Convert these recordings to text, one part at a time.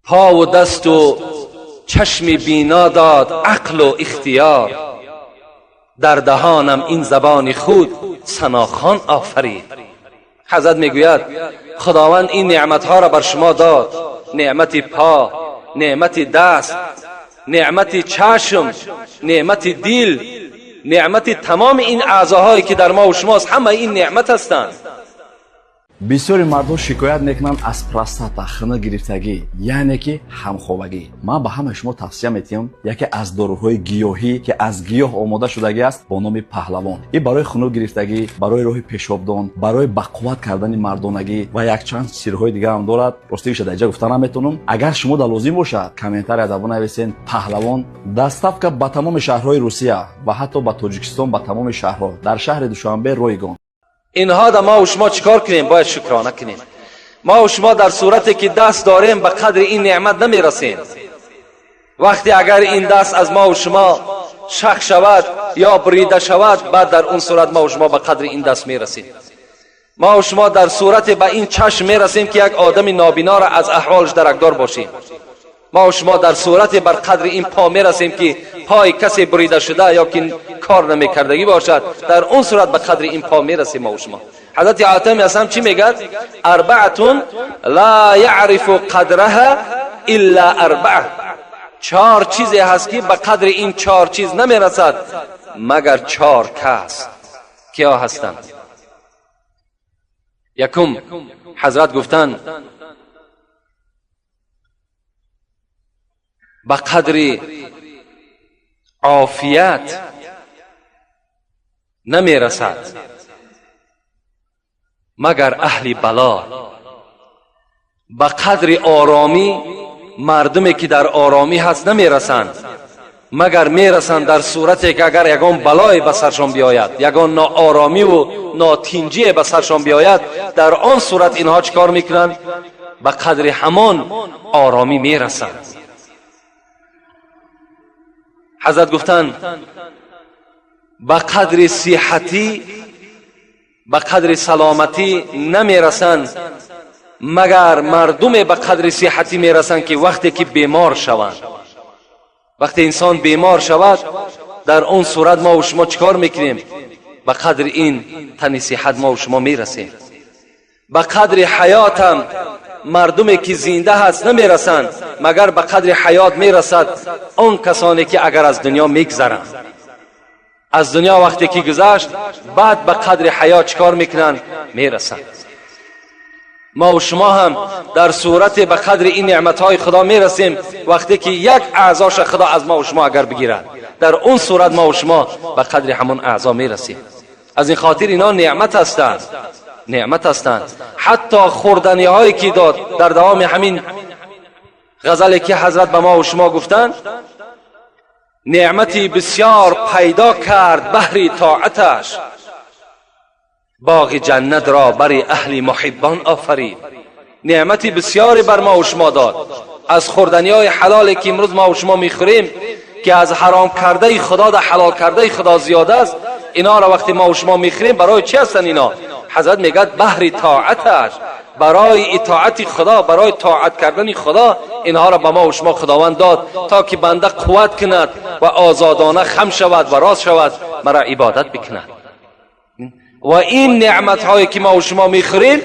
پا و دست و چشم بینا داد، عقل و اختیار. در دهانم این زبان خود ثناخوان آفرید. حضرت میگوید خداوند این نعمتها را بر شما داد، نعمت پا، نعمت دست، نعمت چشم، نعمت دل، نعمت تمام این اعضاهایی که در ما و شماست، همه این نعمت هستند. Бисёри мардон шикоят мекунанд аз простата, хунук гирифтагӣ, яъне ки ҳамхобагӣ. Ман ба ҳамаи шумо тавсия метиҳам яке аз доруҳои гиёҳӣ, ки аз гиёҳ омода шудагӣ аст, бо номи Паҳлавон. Ин барои хунук гирифтагӣ, барои роҳи пешобдон, барои бақувват кардани мардонагӣ ва якчанд сирҳои дигар ҳам дорад. Ростигиша дар инҷа гуфта наметавонам. Агар шумо да лозим бошад, комментария да бинависен «Паҳлавон». Доставка ба тамоми шаҳрҳои Русия ва ҳатто ба Тоҷикистон, ба тамоми шаҳрҳо, дар шаҳри Душанбе ройгон. اینها در ما و شما چیکار کنیم؟ باید شکرانه کنیم. ما و شما در صورتی که دست داریم، به قدر این نعمت نمیرسیم. وقتی اگر این دست از ما و شما شخ شود یا بریده شود، بعد در اون صورت ما و شما به قدر این دست میرسیم. ما و شما در صورت به این چشم میرسیم که یک آدم نابینا را از احوالش درکدار باشیم. ما و شما در صورت بر قدر این پا میرسیم که پای کسی بریده شده یا که کار نمیکردگی باشد، در اون صورت به قدر این پا میرسیم ما و شما. حضرت حاتم اصم چی میگد؟ اربعة لا یعرف قدرها الا اربعة. چهار چیزی هست که به قدر این چهار چیز نمیرسد مگر چهار کس. کیا هستند؟ یکم، حضرت گفتند به قدر عافیت نمیرسد مگر اهل بلا. به قدر آرامی مردمی که در آرامی هست نمیرسند، مگر میرسند در صورتی که اگر یگان بلای به سرشان بیاید، یگان ناآرامی و ناتینجی به سرشان بیاید، در آن صورت اینها چیکار میکنند؟ به قدر همان آرامی میرسند. حضرت گفتند به قدر صحتی، به قدر سلامتی نمیرسند، مگر مردم به قدر صحتی میرسند که وقتی که بیمار شوند. وقتی انسان بیمار شود، در اون صورت ما و شما چیکار میکنیم؟ به قدر این تن صحت ما و شما میرسیم. به قدر حیاتم مردمی که زنده هست نمیرسند، مگر به قدر حیات میرسد آن کسانی که اگر از دنیا میگذرند. از دنیا وقتی که گذشت، بعد به قدر حیات چیکار میکنند؟ میرسند. ما و شما هم در صورت به قدر این نعمتهای خدا میرسیم وقتی که یک اعضاش خدا از ما و شما اگر بگیرد، در اون صورت ما و شما به قدر همون اعضا میرسیم. از این خاطر اینا نعمت هستند، نعمت هستند. حتی خوردنی هایی که داد، در دوام همین غزلی که حضرت به ما و شما گفتند، نعمتی بسیار پیدا کرد بهر طاعتش، باغ جنت را برای اهل محبان آفرید. نعمتی بسیاری بر ما و شما داد. از خوردنی های حلالی که امروز ما و شما میخوریم که از حرام کرده خدا در حلال کرده خدا زیاده است، اینا را وقتی ما و شما میخوریم، برای چی هستن اینا؟ حضرت میگه بهر طاعتش، برای اطاعت خدا، برای طاعت کردن خدا اینها را به ما و شما خداوند داد تا که بنده قوت کند و آزادانه خم شود و راست شود، مرا عبادت بکند. و این نعمت هایی که ما و شما میخوریم،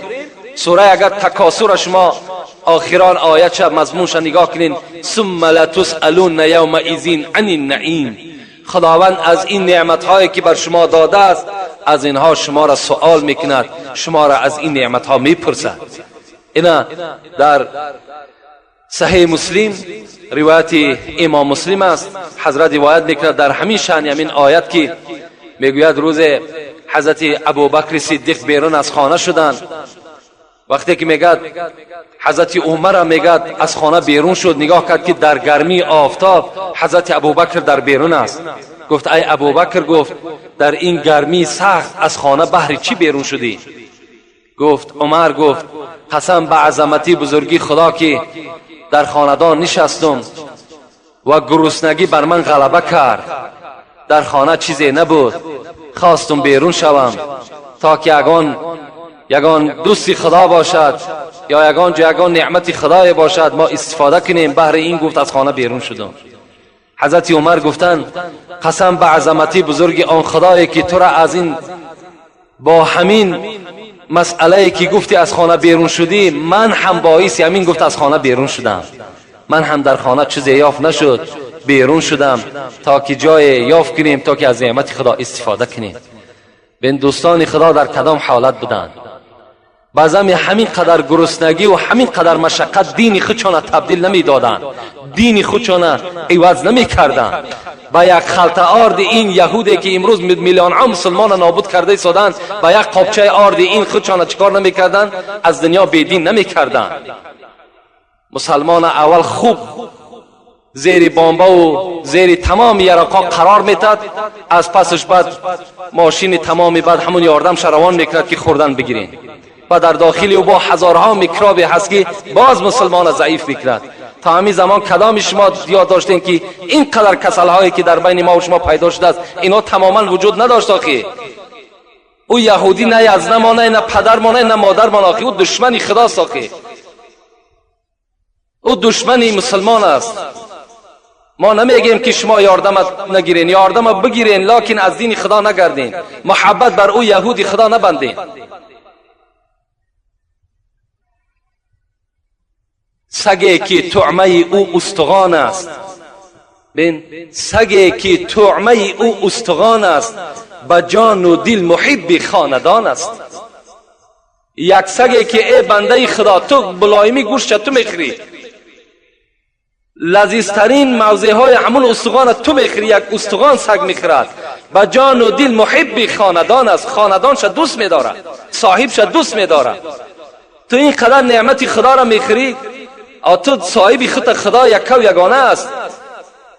سوره اگر تکاثر شما آخران آیت شب مضمونش نگاه کنین، ثم لتسألن یومئذ عن النعیم. خداوند از این نعمت هایی که بر شما داده است، از اینها شما را سوال میکند، شما را از این نعمت ها میپرسد. اینا در صحیح مسلم، روایت امام مسلم است. حضرت روایت میکند در همین شأن همین آیت که میگوید روز حضرت ابوبکر صدیق بیرون از خانه شدند. وقتی که میگد حضرت عمر میگد از خانه بیرون شد، نگاه کرد که در گرمی آفتاب حضرت ابوبکر در بیرون است. گفت ای ابوبکر، گفت در این گرمی سخت از خانه بهر چی بیرون شدی؟ گفت عمر، گفت قسم به عظمتی بزرگی خدا که در خاندان نشستم و گرسنگی بر من غلبه کرد، در خانه چیزی نبود، خواستم بیرون شوم. تا که یگان دوستی خدا باشد یا یگان جا یگان نعمت خدای باشد ما استفاده کنیم. بهر این گفت از خانه بیرون شدم. حضرت عمر گفتند قسم به عظمتی بزرگ آن خدایی که تو را از این با همین مسئله که گفتی از خانه بیرون شدی، من هم باعث همین گفت از خانه بیرون شدم. من هم در خانه چیزی یافت نشد، بیرون شدم تا که جای یافت کنیم، تا که از نعمت خدا استفاده کنیم. بین دوستان خدا در کدام حالت بودند؟ بعضا همین قدر گرسنگی و همین قدر مشقت دین خودشان تبدیل نمیدادند، دین خودشان عوض نمیکردند. با یک خلطه آرد این یهودی که امروز میلیون ها مسلمان نابود کرده ایستادند، با یک قابچه آرد این خودشان چیکار نمیکردند؟ از دنیا بیدین نمیکردند. مسلمان اول خوب زیر بامبه و زیر تمام یرقا قرار میتد، از پسش بعد ماشین تمامی بعد همون یاردم شروان میکرد که خوردن بگیرین و در داخل او با هزارها میکروب هست که باز مسلمان ضعیف میکرد. تا همین زمان کدام شما یاد داشتین که این قدر کسل هایی که در بین ما و شما پیدا شده است اینا تماما وجود نداشت؟ آخی او یهودی نه از نمانه، نه پدر مانه، نه مادر مانه، آخی او دشمنی خداست، آخی او دشمنی مسلمان است. ما نمیگیم که شما یاردم نگیرین، یاردم بگیرین، لکن از دین خدا نگردین، محبت بر او یهودی خدا نبندین. سگی که طعمه او استخوان است، بین سگی که طعمه او استخوان است، به جان و دل محب خاندان است. یک سگی که ای بنده خدا تو بلایمی گوشت تو میخری، لذیذترین موضع های همون استخوان تو میخری، یک استخوان سگ میخورد، به جان و دل محب خاندان است، خاندانش دوست میدارد، صاحبش دوست میدارد. تو این قدر نعمت خدا را میخری، تو صاحب خود خدا یک و یگانه است،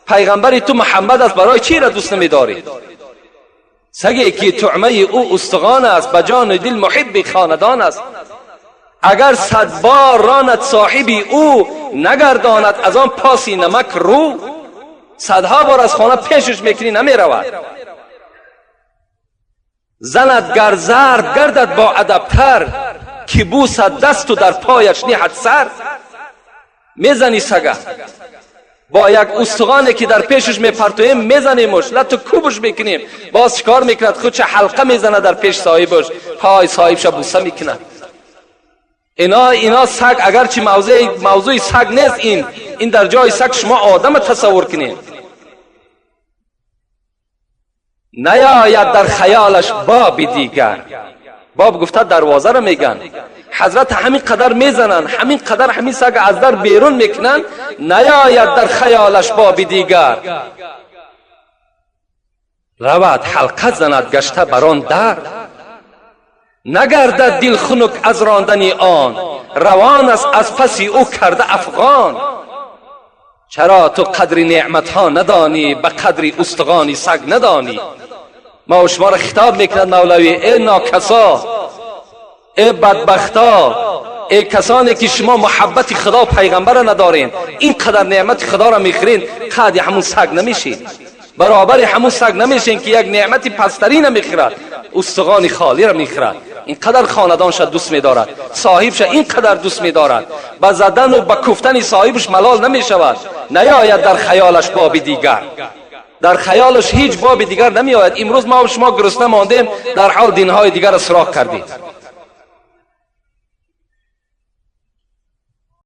پیغمبر تو محمد است، برای چی را دوست نمیداری؟ سگی که طعمه او استخوان است، به جان و دل محب خاندان است. اگر 100 بار راند صاحبی او، نگرداند از آن پاسی نمک رو. صدها بار از خانه پیشش میکنی نمیرود. زند گر ضرب گردد با ادبتر، که بوسد دست و در پایش نهد سر. میزنی سگه با یک استخوانی که در پیشش میپرتویم میزنیمش، لطو کوبش میکنیم، باز چیکار میکند؟ خودش حلقه میزنه در پیش صاحبش، پای صاحبش بوسه میکنه. اینا سگ اگرچه موضوع سگ نیست، این در جای سگ شما آدم تصور کنید. نیاید در خیالش باب دیگر. باب گفته دروازه را میگن. حضرت همین قدر میزنن، همین قدر همین سگ از در بیرون میکنن، نیاید در خیالش باب دیگر. رود حلقه زند گشته بران در، نگردد دل خنک از راندن آن، روان است از پس او کرده افغان. چرا تو قدر نعمت ها ندانی، به قدر استخوان سگ ندانی؟ ما و شما را خطاب میکند مولوی، ای ناکسا، ای بدبختا، ای کسانی که شما محبت خدا و پیغمبر را ندارین، این قدر نعمت خدا را میخورین، قدر همون سگ نمیشین، برابر همون سگ نمیشین که یک نعمت پستری نمیخورد، استخوان خالی را میخورد. اینقدر خاندانش دوست میدارد، صاحبش اینقدر دوست میدارد، به زدن و به کوفتن صاحبش ملال نمیشود. نیاید در خیالش باب دیگر، در خیالش هیچ باب دیگر نمیآید. امروز ما و شما گرسنه ماندیم، در حال دینهای دیگر را سراغ کردیم.